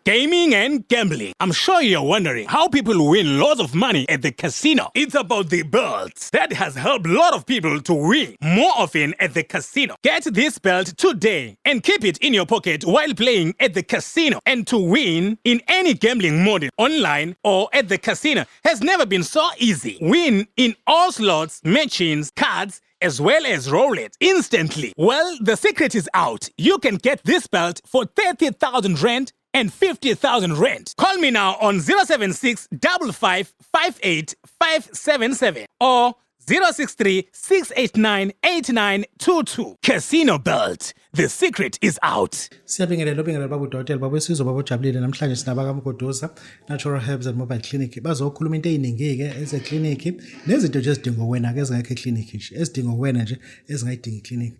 Gaming and gambling. I'm sure you're wondering how people win lots of money at the casino. It's about the belt that has helped a lot of people to win more often at the casino. Get this belt today and keep it in your pocket while playing at the casino. And to win in any gambling model, online or at the casino, has never been so easy. Win in all slots, machines, cards, as well as roll it instantly. Well, the secret is out. You can get this belt for 30,000 rand and 50,000 rand. Call me now on 076 55 58 577 or 063 689 8922. Casino Belt. The secret is out. Siyabingelela, ubingelela baba udokotela, baba wesizwe, baba ojabulile. Namhlanje sinabakaMgoduza Natural Herbs and Mobile Clinic. Bazokhuluma into ey'ningi-ke ezeklinikhi nezinto nje ezidingwa wena-ke ezingekho eklinikhi nje, ezidingwa wena nje ezingayidingi iklinikhi,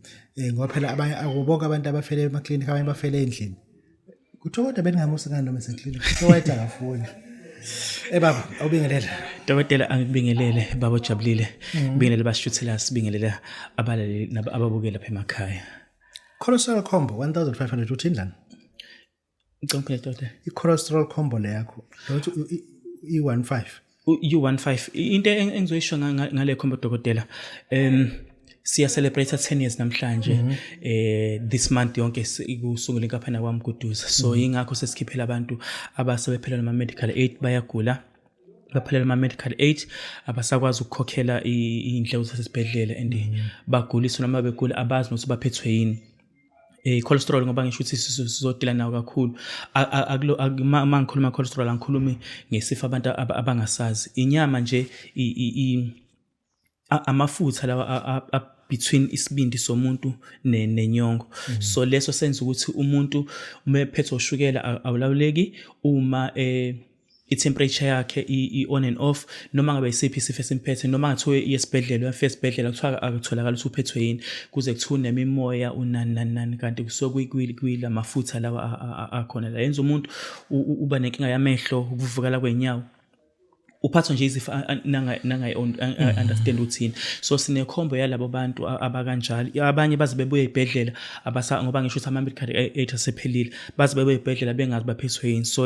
ngoba phela abanye akubonke abantu abafele emaklinikhi, abanye bafele ey'ndlini. Kuthiwa kodwa beningamusi ngani noma eseklinikhi? Kuthiwa wayethi akafuni. Baba, awubingelele. Dokotela, angikubingelele baba ojabulile. Bingelele bashuthela, sibingelele abalaleli ababukela lapha emakhaya. Cholesterol combo 1500, uthini lana? Ngicela phela, dokotela. I-cholesterol combo le yakho nokuthi i-15. U15, into engizoyisho ngale combo, dokotela, siya celebrate 10 years namhlanje, this month yonke kusungula inkampani yakwaMguduza, so ingakho sesikhiphela abantu abasebephela nama medical aid, bayagula, baphelele ama-medical aid, abasakwazi ukukhokhela iy'ndleko zasesibhedlela and baguliswa noma begula abazi nokuthi baphethwe yini. Cholesterol, ngoba ngisho ukuthi sizodila nawo kakhulu. Ma ngikhuluma cholesterol, angikhulumi ngesifo abantu abangasazi, inyama nje, amafutha lawa between isibindi somuntu nenyongo. So leso senza ukuthi umuntu uma ephethwe ushukela awulawuleki, uma i-temperature yakhe i-on and off, noma ngabe isiphi isifo esimphethe, noma ngathiwa iye esibhedlela, uyafika esibhedlela kuthiwa akutholakala ukuthi uphethwe yini, kuze kuthiwa unemimoya, unani nani nani, kanti kusuke kuyila mafutha lawa akhona la yenza umuntu uba nenkinga yamehlo, ukuvuvukala kwey'nyawo, uphathwa nje izifo nangayi-understand uthini. So sine-combo yalabo bantu abakanjalo. Abanye baze bebuye ey'bhedlela abasa, ngoba ngisho ukuthi ama-medical aid asephelile, baze bebuye ey'bhedlela bengazi baphethwe yini. So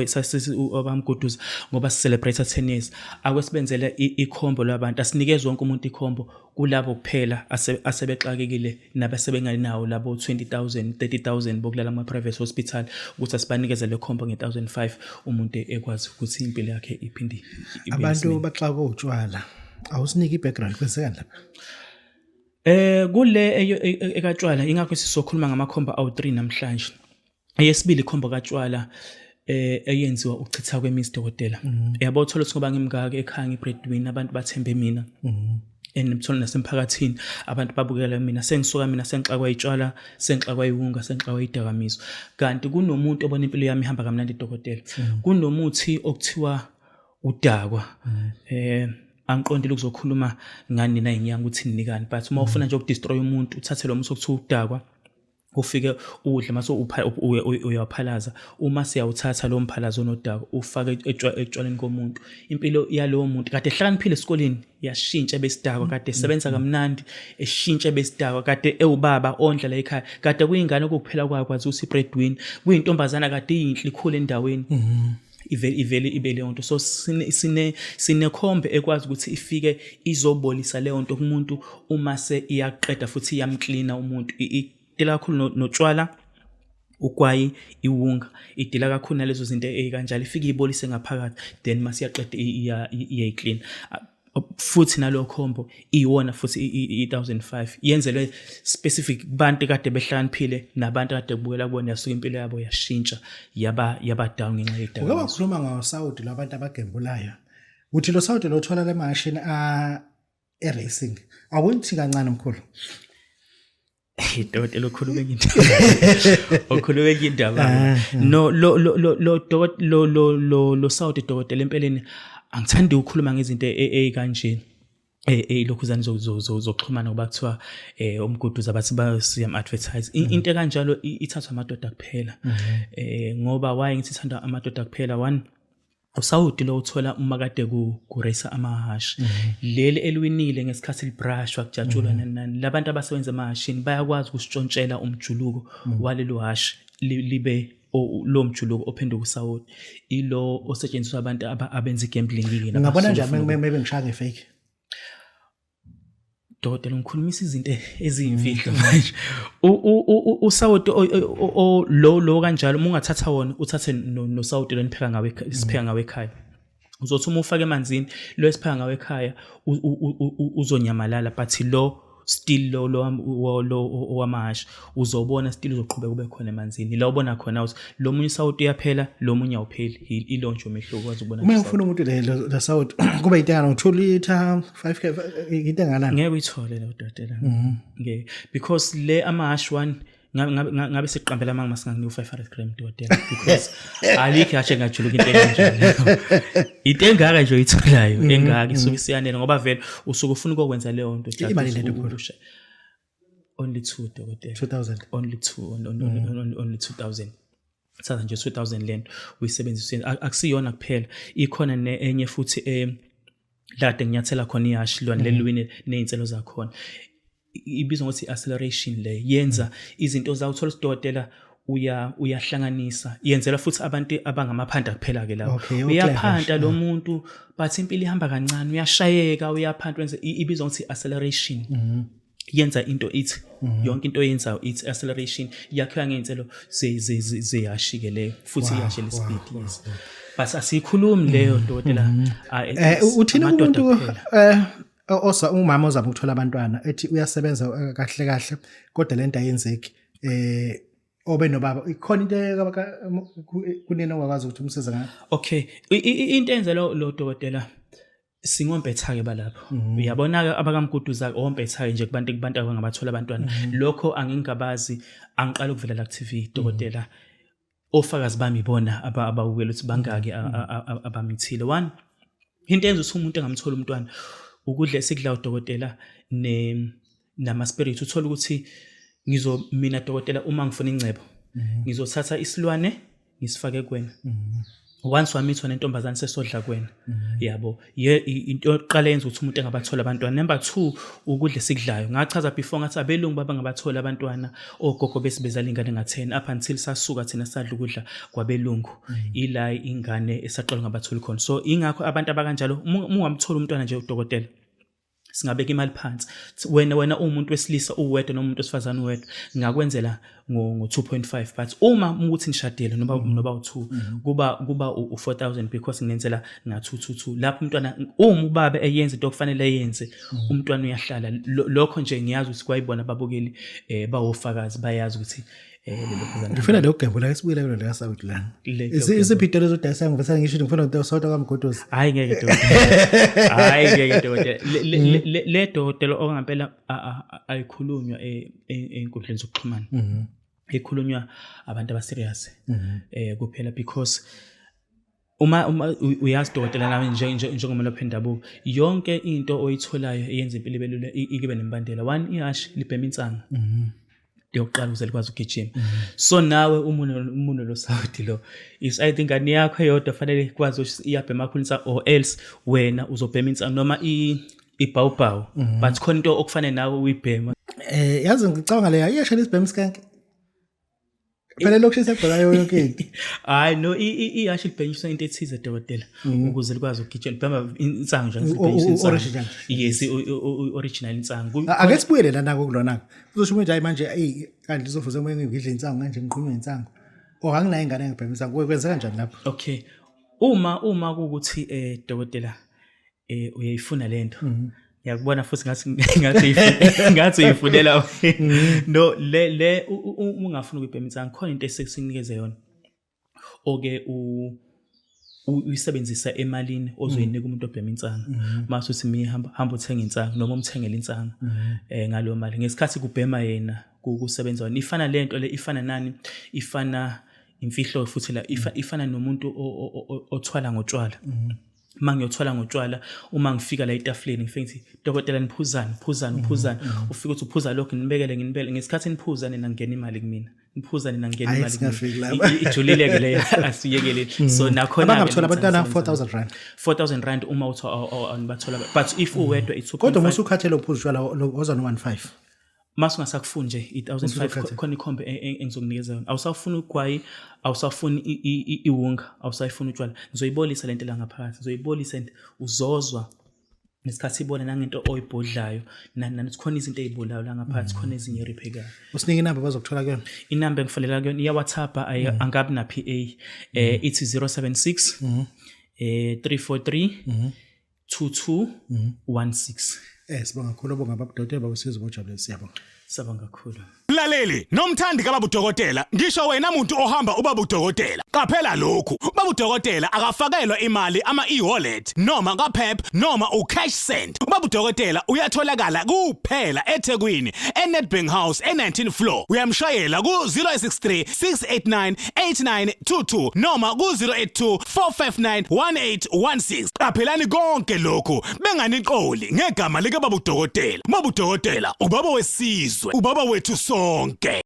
abamguduza, ngoba si-celebrate 10 years, ake sibenzele i-combo labantu. Asinikeze wonke umuntu i-combo, kulabo kuphela asebexakekile nabasebengenawo labo 20,000, 30,000 bokulala ama-private hospital, ukuthi asibanikeze le combo nge-1005, umuntu ekwazi ukuthi impilo yakhe iphinde ibe Abantu esimeni. Baxakwe utshwala, awusinike i-background, kwenzekani lapha? Kule ekatshwala, ingakho sizokhuluma ngama-combo awu3 namhlanje. Eyesibili i-combo katshwala eyenziwa ukuchitha kwemizi, dokotela. Yabo, uthola ukuthi ngoba ngimngaka ekhaya, ngi-breadwinner, abantu bathembe mina. And ngithola nasemphakathini abantu babukela mina, sengisuka mina sengixakwa itshwala, sengixakwa iwunga, sengixakwa idakamizwa. Kanti kunomuntu obona impilo yami ihamba kamnandi, dokotela. Kunomuthi okuthiwa udakwa. Angiqondile ukuzokhuluma ngani nina inyanga ukuthi ninikani, but uma ufuna nje uku-destroy umuntu, uthathe lo muthi okuthiwa udakwa, ufike udle, mase uyaphalaza. Uma siyawuthatha lo mphalazo onodaka, ufake etshwaleni komuntu, impilo yalowo muntu kade ehlakaniphile esikoleni yashintsha besidakwa, kade esebenza kamnandi eshintshe besidakwa, kade ewubaba ondla la ekhaya, kade kuyingane okuphela kwayo kwazi ukuthi breadwinner, kuyintombazana kade iyinhle ikhule endaweni, ivele ibe leyo nto. So sine-combo ekwazi ukuthi ifike izobolisa leyo nto kumuntu, uma se iyaqeda futhi iyamklina umuntu. I-deala kakhulu notshwala, ugwayi, iwunga, i-deala kakhulu nalezo zinto ey'kanjalo. Ifike ibolise ngaphakathi, then masiyaqeda iyayiklina futhi. Nalo combo iwona futhi i-1005 yenzelwe specific kubantu kade behlakaniphile nabantu kade kubukela kubona, yasuka impilo yabo yashintsha, yaba down ngenxa Uke yedakamizwa. Wakhuluma ngosawudi labantu abagembulayo, uthi lo sawudi lo uthola lemashini a e-racing, awuthi kancane mkhulu. Dokotela, ukhuluma enye indaba, ukhuluma enye indaba. No, lo lo lo lo dokot lo lo lo lo sawudi, dokotela, empeleni angithandi ukukhuluma ngezinto ey'kanje eyilokhuzane zokuxhumana, ngoba kuthiwa umguduza bathi basiyam advertise. Into ekanjalo ithathwa amadoda kuphela. Ngoba why ngithi ithanda amadoda kuphela? One, usawudi lo uthola uma kade ku-race amahhashi, leli eliwinile ngesikhathi librushwa, kujatshulwa, nani nani. Labantu abasebenza emahhashini bayakwazi ukusitshontshela umjuluko walelo hhashi libe lo mjuluko ophenduka usawoti, ilo osetshenziswa abantu abenza i-gambling ke. Ngingabona njani maybe ngishaya nge-fake? Dokotela, ngikhulumisa izinto eziyimfihlo manje. Usawoti lo kanjalo, uma ungathatha wona uthathe nosawoti lo nipheka ngawo, sipheka ngawo ekhaya, uzothi uma ufake emanzini lo esipheka ngawo ekhaya uzonyamalala, but lo still lo owamahhashi uzobona still uzoqhubeka ube khona emanzini. La ubona khona ukuthi lo munye usawoti uyaphela, lo munye awupheli. Ilo nje umehluko wazi ukubona. Uma ngifuna umuntu le sawoti, kuba into engana 2 liter, 5 k, into enganani? Ngeke uyithole lo, dokotela, ngeke, because le amahhashi one ngabe siqambela amanga masingakunika u-500 gram, dokotela, because alikho ihhashi engajuluka into enkanjalo. Into engaka nje oyitholayo engaka isuke isiyanele, ngoba vele usuke ufuna ukokwenza leyo nto. Imali lento enkulu. Only two, dokotela. 2000? Only two, only 2000. Thatha nje 2000 lento uyisebenzise. Akusiyona kuphela, ikhona enye futhi lade nginyathela khona ihashi lona leli wine nezinselo zakhona, ibizwa ngokuthi i-acceleration. Le yenza izinto zawo, uthola udokotela uyahlanganisa, yenzela futhi abantu abangamaphanda kuphela ke lawo. Okay, Uyaphanta lo muntu, but impilo ihamba kancane, uyashayeka, uyaphanta, wenze ibizwa ngokuthi i-acceleration. Yenza into ithi yonke into oyenzayo ithi acceleration, yakhiwa ngey'nselo zehhashi-ke leyo futhi, ihhashi le-speed, yes, but asiyikhulumi leyo, dokotela. Ah, Uthini amadoda umuntu kuphela. Osa umama ozama ukuthola abantwana, ethi uyasebenza kahle kahle, kodwa lento ayenzeki, obe nobaba, ikhona into kunini ongakwazi ukuthi umsize ngayo? Okay, into enza lo dokotela, singompetha-ke balapho, uyabona-ke abakamguduza, ompetha-ke nje kubantu abangabathola abantwana. Lokho angingabazi, angiqala ukuvela la ku-TV, dokotela. Ofakazi bami ibona abawukela ukuthi bangaki abamithile. One into eyenza ukuthi umuntu engamthola umntwana, ukudla esikudlayo, dokotela, ne nama-spirit. Uthola ukuthi ngizo mina, dokotela, uma ngifuna ingcebo, ngizothatha isilwane ngisifake kuwena. Once wamithwa nentombazane, sesodla kuwena, yabo. Into yokuqala yenza ukuthi umuntu engabathola abantwana. Number two, ukudla esikudlayo. Ngachaza before ngathi abelungu babangabathola abantwana, ogogo besibezala ingane nga-10 up until sasuka thina sadla ukudla kwabelungu, ila ingane esaqala ungabatholi khona. So ingakho abantu abakanjalo, uma ungamthola umntwana nje, udokotela, singabeka imali phansi. Wena uwumuntu wesilisa uwedwa noma umuntu wesifazane uwedwa, ngingakwenzela ngo-2.5, but uma ukuthi nishadile noba u-2, kuba u-4000, because ngenzela nga-222. Lapho umntwana, uma ubaba eyenza into okufanele eyenze, umntwana uyahlala. Lokho nje ngiyazi ukuthi kwayibona ababukeli, bawofakazi, bayazi ukuthi lelo phuzana. Ngifuna leyo gembo la, esibuyele kulo leya sawuthi la. Le Isiphi into lezodayisayo? Ngivese ngisho ukuthi ngifuna into sawuthi kamgodosi. Hayi ngeke, dokotela, hayi ngeke, dokotela. Le dokotela, okungampela ayikhulunywa ey'nkundleni zokuxhumana, ikhulunywa abantu aba-serious kuphela, because uma uyazi, dokotela, nami njengomelaphi wendabuko, yonke into oyitholayo eyenza impilo ibe lula ibe nemibandela. One, ihashi libhema insangu yokuqala ukuze likwazi ukugijima. So nawe umuntu lo sawuti lo is I think ingane yakho eyodwa fanele ikwazi ukuthi iyabhema kakhulu insangu, or else wena uzobhema insangu noma ibhawubhawu, but khona into okufanele nawe uyibhema. Yazi ngicabanga leya iyashela isibhemu skank. Phela lokhu sesebheka yonke into. Hayi no, ihhashi libhenyiswa into ethize, dokotela, ukuze likwazi ukugijima. Libhema insangu nje, libhenyiswa insangu. Original. Yes, original insangu. Ake sibuyele lana kulona. Uzosho ukuthi hayi manje, ey, kanti uzofuze ngidle insangu kanje, ngiqhunywe insangu. Oh, anginayo ingane engibhema insangu. Kwenzeka kanjani lapho? Okay, uma kuwukuthi dokotela, uyayifuna lento, ngiyakubona futhi ngathi uyifunela. No, le uma ungafuna ukuyibhema insangu, khona into esikunikeze yona oke uyisebenzisa emalini ozoyinika umuntu obhema insangu. Mase uthi mi hamba hamba uthenga insangu noma umthengele insangu ngaleyo mali ngesikhathi kubhema yena, kusebenza wena. Ifana lento le, ifana nani? Ifana imfihlo futhi la, ifana nomuntu othwala ngotshwala. Uma ngiyothwala ngotshwala, uma ngifika la etafuleni, ngifike ngithi, "Dokotela, niphuzani, phuzani, phuzani." Ufike uthi uphuza lokhu, nginibekele, nginibekele. Ngesikhathi niphuza nina, ngena imali kumina. Niphuza nina, ngena Hhayi, imali singafiki kumina. lapho. Ijulile-ke leyo, asiyekele. So nakhona Abangathola abantwana, 4000 rand. 4000 rand uma uthi awunibathola, but if uwedwa it's Kodwa 2.5. uma usukhathele uphuza utshwala, oza no 15. Mase ungasakufuni nje i-1005, khona ikhombe engizokunikeza yona. Awusafuni ugwayi, awusafuni iwunga, awusayifuni utshwala, ngizoyibolisa lento la ngaphakathi, ngizoyibolisa and uzozwa ngesikhathi ibona nangento oyibhodlayo nani khona izinto ey'bolayo la ngaphakathi, khona ezinye eriphekayo. Usinike inamba bazokuthola kuyona. Inamba engifonela kuyona iya-WhatsApp, angabi na-PA, ithi 076 343 2216. Sibonga kakhulu, bonga babudokotela babusizwe bojabule, siyabonga. Sabonga kakhulu. Mlaleli nomthandi kababa udokotela, ngisho wena muntu ohamba ubaba udokotela, qaphela lokhu: ubaba udokotela akafakelwa imali ama e-wallet noma kaPep noma uCash Send. Ubaba udokotela uyatholakala kuphela eThekwini, eNedbank House, e-19 floor. Uyamshayela ku-063 689 8922 noma ku-082 459 1816. Qaphelani konke lokhu, benganiqoli ngegama likababa udokotela. Ubaba udokotela ubaba wesizwe, ubaba wethu sonke.